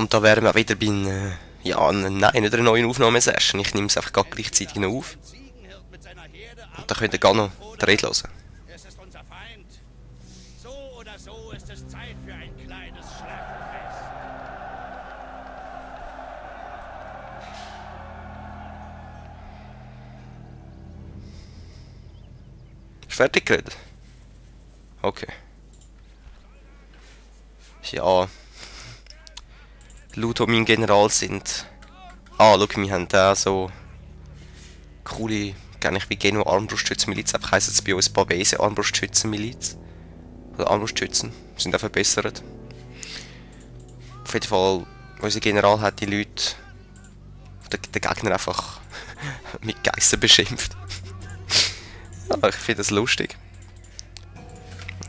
Und da wären wir wieder bei ja, nein, nicht einer neuen Aufnahmesession. Ich nehme es einfach gerade gleichzeitig noch auf. Und dann könnt ihr gar noch die Rede hören. Es ist unser Feind. So oder so ist es Zeit für ein kleines Schlachtfest. Ist fertig geredet? Okay. Ja. Laut mein General sind... Ah, schau, wir haben da so... coole... Gar nicht wie Genua Armbrustschützenmiliz, einfach heisst es bei uns Pavese Armbrustschützenmiliz. Oder Armbrustschützen. Sind auch verbessert. Auf jeden Fall, unser General hat die Leute... den Gegner einfach... mit Geissen beschimpft. Ja, ich finde das lustig.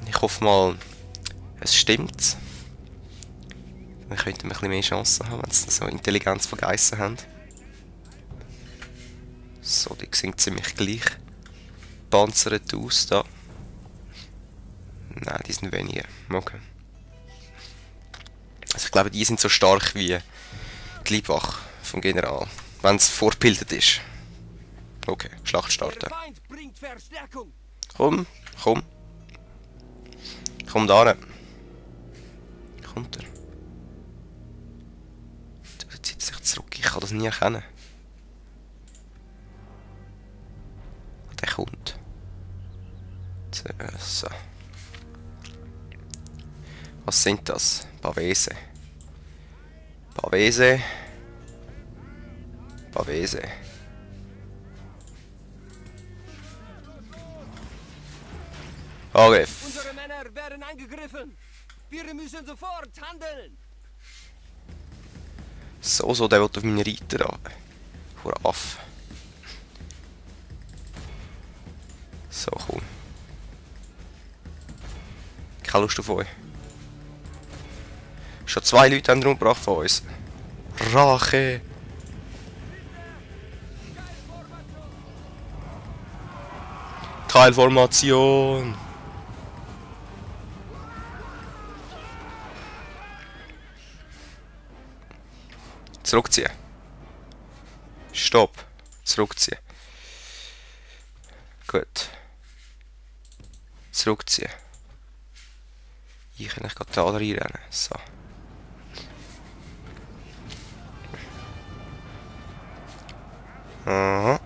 Ich hoffe mal, es stimmt. Dann könnten wir ein bisschen mehr Chancen haben, wenn sie so Intelligenz von Geissen haben. So, die sehen ziemlich gleich panzert aus da. Nein, die sind weniger. Okay. Also ich glaube, die sind so stark wie die Leibwache vom General. Wenn es vorgebildet ist. Okay, Schlacht starten. Komm, komm. Komm da rein. Kommt er? Der zieht sich zurück, ich kann das nie erkennen. Der kommt. So. Was sind das? Pavese. Pavese. Pavese. Angriff. Unsere Männer werden angegriffen. Wir müssen sofort handeln. So, der will auf meine Reiter an. Hurra, Affe. So, komm. Keine Lust auf euch. Schon 2 Leute haben umgebracht von uns. Rache! Keilformation! Zurückziehen. Stopp. Zurückziehen. Gut. Zurückziehen. Hier kann ich gerade da reinrennen. So. Aha.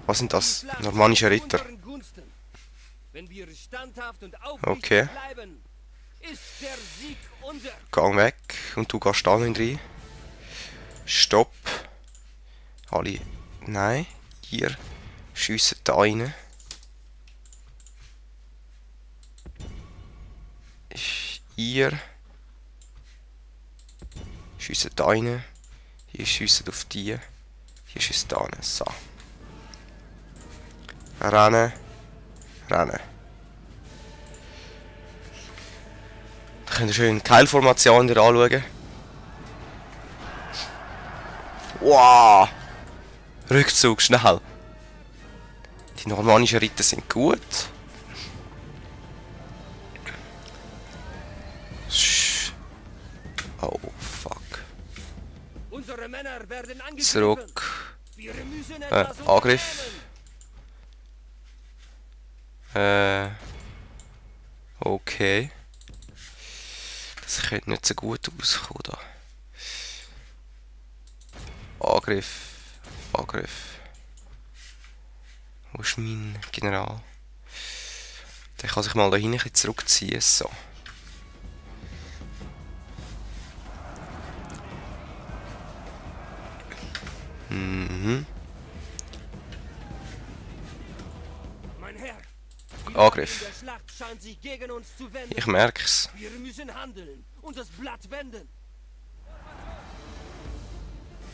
Was sind das? Normannische Ritter. Okay. Gang weg. Und du gehst da nicht rein. Stopp. Alle. Nein. Hier. Schiessen da rein. Hier. Schiessen da rein. Hier schiessen auf die. Hier schiessen da rein. So. Rennen. Rennen. Da könnt ihr schön die Keilformation anschauen. Wow! Rückzug, schnell! Die normannischen Ritter sind gut. Oh, fuck. Zurück. Angriff. Okay. Das könnte nicht so gut auskommen da. Angriff. Angriff. Wo ist mein General? Der kann sich mal da hinten zurückziehen. So. Mhm. Angriff. Ich merk's. Wir müssen handeln und das Blatt wenden.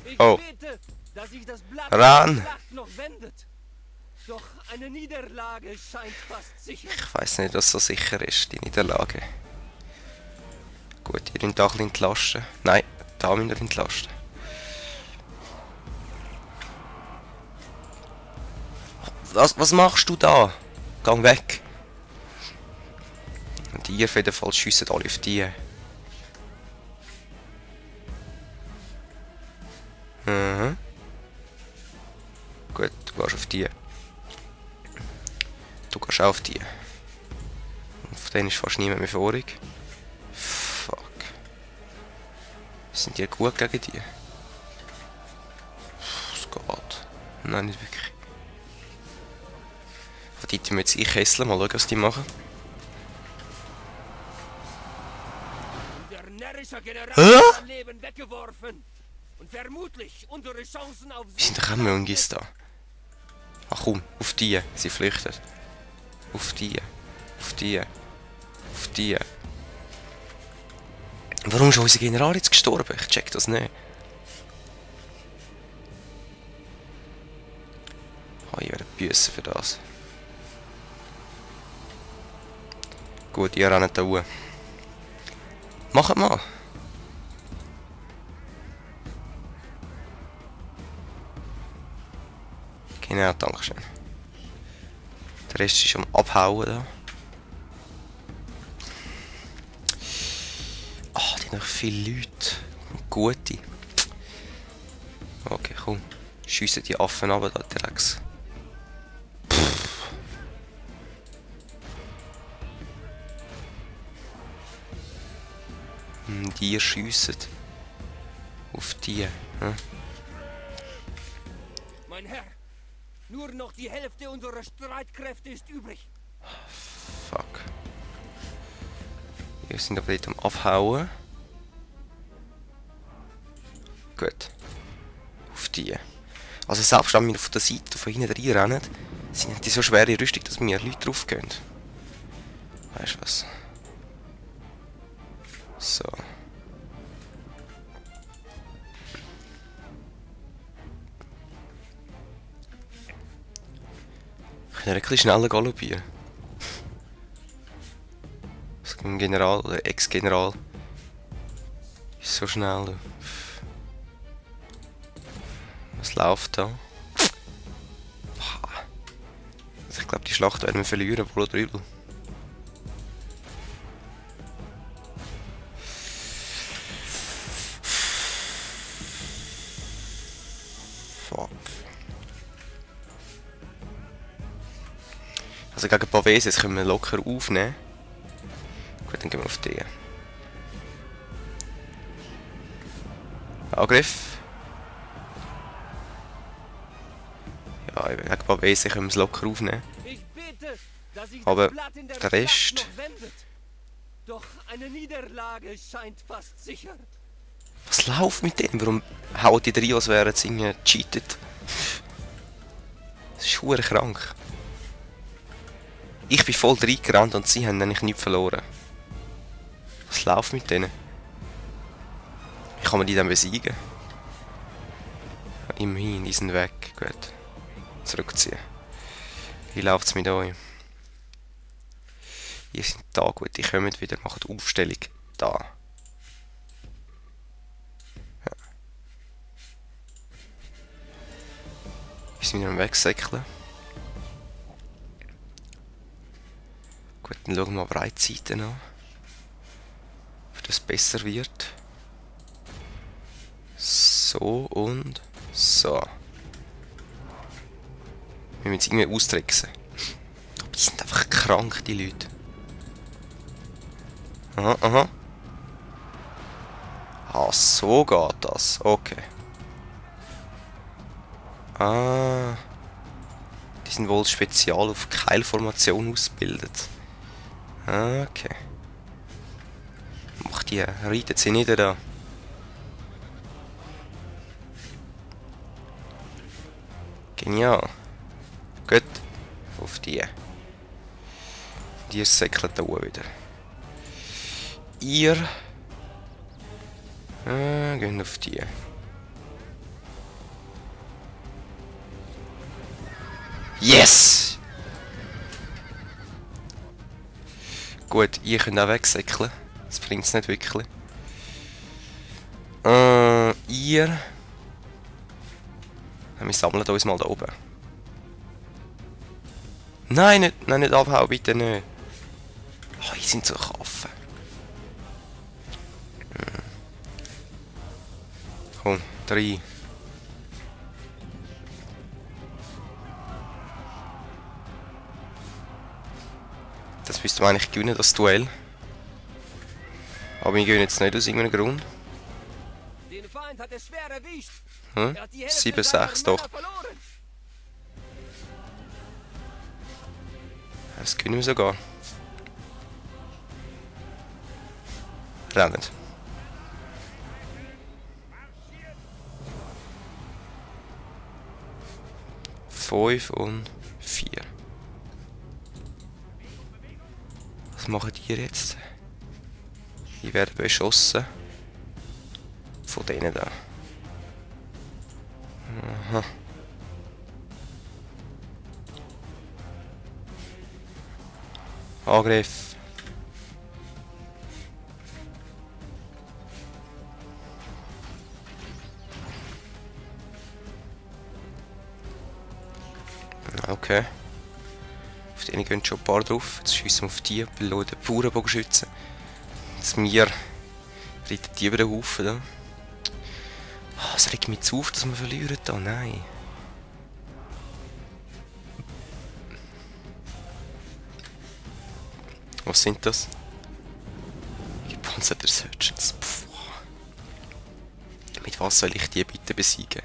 Ich bete, dass sich das Blatt der Schlacht noch wendet. Doch eine Niederlage scheint fast sicher. Ich weiß nicht, was so sicher ist, die Niederlage. Gut, ihr könnt da ein bisschen entlasten. Nein, da müsst ihr entlasten. Was machst du da? Gang weg. Und die auf jeden Fall schiessen alle auf die. die. Du gehst auch auf die. Auf den ist fast niemand mehr vorig. Fuck. Sind die gut gegen die? Es geht. Nein, nicht wirklich. Von dort müssen wir jetzt einkesseln, mal schauen, was die machen. Der närrische General hat sein Leben weggeworfen. Und vermutlich unsere Chancen auf Wie sind die Kammerungis da? Ach komm, auf die. Sie flüchten. Auf die. Auf die. Auf die. Warum ist unser General jetzt gestorben? Ich check das nicht. Oh, ich werde büssen für das. Gut, ihr rennt da hoch. Macht mal. Genau, dankeschön. Der Rest ist am Abhauen da. Ah, die haben noch viele Leute. Gute. Okay, komm. Schiessen die Affen runter, da direkt. Die schiessen. Auf die. Hm? Mein Herr, nur noch die Hälfte unserer Streitkräfte ist übrig. Fuck. Wir sind aber dort am Abhauen. Gut. Auf die. Also selbst wenn wir von der Seite von hinten reinrennen, sind die so schwere Rüstung, dass mir Leute draufgehen. Weißt du was? So. Ich kann ein bisschen schneller galoppieren. Ein General oder Ex-General ist so schnell. Was läuft da? Also ich glaube, die Schlacht werden wir verlieren, wohl oder übel. Fuck. Also gegen Paveses können wir locker aufnehmen. Gut, dann gehen wir auf die. Angriff. Ja, gegen Pavese können wir es locker aufnehmen. Ich bete, dass sich Aber das Blatt in der der Schlacht Rest... noch wendet. Doch eine Niederlage scheint fast sicher. Was läuft mit denen? Warum hauen die drei, als wären sie irgendwie cheated? Das ist verdammt krank. Ich bin voll reingerannt und sie haben eigentlich nichts verloren. Was läuft mit denen? Wie kann man die dann besiegen? Immerhin, die sind weg. Gut. Zurückziehen. Wie läuft es mit euch? Ihr seid da, gut, die kommen wieder, machen die Aufstellung. Da. Ja. Wir sind wieder am Wegsäckeln. Gut, dann schauen wir mal Breitseiten an. Ob das besser wird. So und so. Wir müssen es irgendwie austricksen. Aber die sind einfach krank, die Leute. Aha, aha. Ah, so geht das. Okay. Ah. Die sind wohl spezial auf Keilformation ausgebildet. Okay. Macht die, reitet sie nieder da. Genial. Gut. Auf die. Die säckelt da oben wieder. Ihr. Gehen auf die. Yes! Gut, ihr könnt auch wegsäckeln. Das bringt es nicht wirklich. Ihr. Wir sammeln uns mal da oben. Nein, nicht abhauen, bitte nicht. Oh, die sind so Affen. Komm, 3. müssten wir eigentlich gewinnen, das Duell. Aber wir gewinnen jetzt nicht aus irgendeinem Grund. Den Feind hat es schwer erwischt. Hm? Er hat die Hälfte 7-6 seiner doch. Männer verloren. Das können wir sogar. Rennen. Fünf und 4. Was machen die jetzt? Die werden beschossen. Von denen da. Aha. Angriff. Okay. Auf denen gehen schon ein paar drauf. Jetzt schiessen wir auf die, belohnen Bauernbogenschützen. Jetzt wir reiten die über den Haufen da. Oh, es regt mich zu auf, dass wir verlieren da. Nein. Was sind das? Gepanzerte Surgeons. Mit was soll ich die bitte besiegen?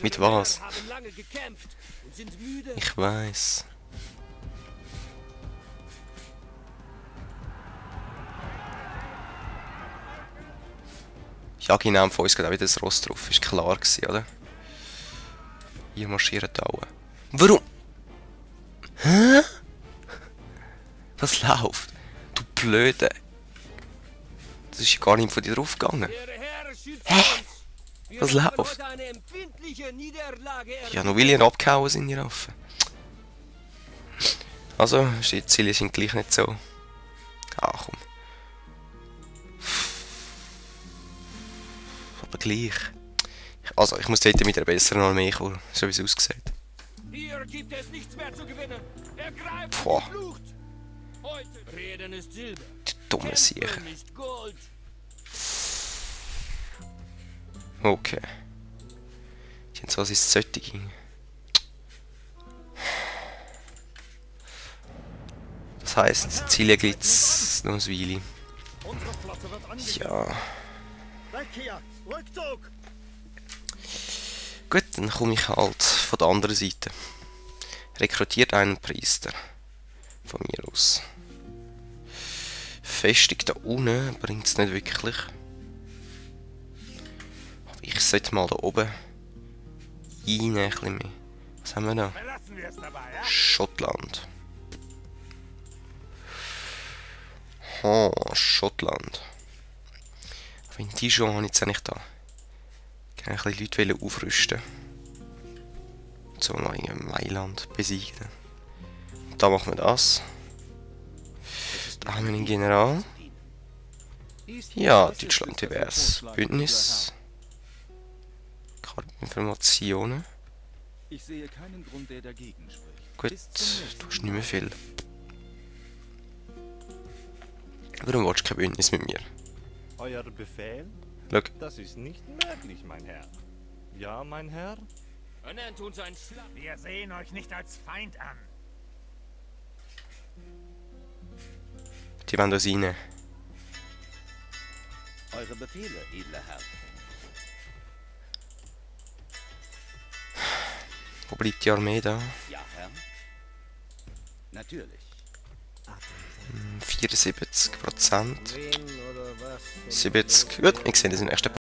Mit was? Haben lange gekämpft und sind müde. Ich weiß. Ja, genau, von uns geht auch wieder das Ross drauf. Ist klar gewesen, oder? Hier marschieren alle. Warum? Hä? Was läuft? Du Blöde. Das ist ja gar nicht von dir draufgegangen. Hä? Was läuft? Ja, noch will ich abgehauen sind die Affen. Also, die Ziele sind gleich nicht so. Ah, komm. Aber gleich. Also, ich muss dort mit einer besseren Armee kommen, so wie es aussieht. Hier gibt es nichts mehr zu gewinnen. Ergreift Boah. die Flucht. Heute reden ist Silber. Die dumme Sicher. Kämpfen ist Gold. Okay. Jetzt was ist das solche? Das heisst, Ziele glitz noch ein Weile. Ja. Gut, dann komme ich halt von der anderen Seite. Rekrutiert einen Priester. Von mir aus. Festung da unten bringt es nicht wirklich. Aber ich sollte mal da oben rein ein bisschen mehr. Was haben wir da? Schottland. Oh, Schottland. Wenn die schon habe ich jetzt eigentlich da. Ich kann ein bisschen Leute aufrüsten. So mal in Mailand besiegen. Und da machen wir das. Da haben wir den General. Ja, Deutschland divers. Bündnis. Informationen. Ich sehe keinen Grund, der dagegen spricht. Gut, du hast nicht mehr viel. Warum willst du kein Bündnis mit mir? Euer Befehl? Schau. Das ist nicht möglich, mein Herr. Ja, mein Herr? Er nennt uns ein Schlag. Wir sehen euch nicht als Feind an. Die wollen das rein. Eure Befehle, edler Herr. Wo bleibt die Armee da? Ja, Herr. Natürlich. 74%. 70. Gut, wir sehen das im nächsten